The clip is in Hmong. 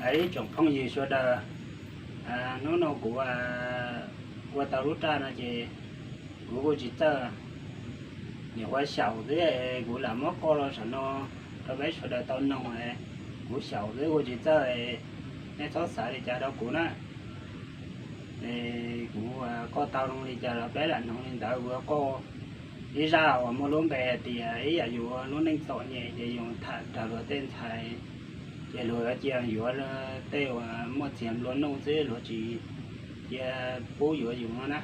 Ib tsoom phooj ywg sawv daws, hnub no kuv ua tau lub raj no ces kuv kuj tsis txawj, nyuam qhuav xyaum xwb, kuv lam muab qoj los saum no rau peb sawv daws tau noog, kuv xyaum xwb kuj tsis txawj, nej txhob xav li cas rau kuv na. Kuv qoj tau zoo li cas los peb lam noog li ntawd. Kuv qoj ib zaj uas muaj lub npe hais tias ib yam yus lub neej txom nyem ces yus tham raws luag tej ntxhais, ces luag yuav cia yuav tej uas muaj txiag nplua nuj xwb, luag tsis cia pub yuav yus no na.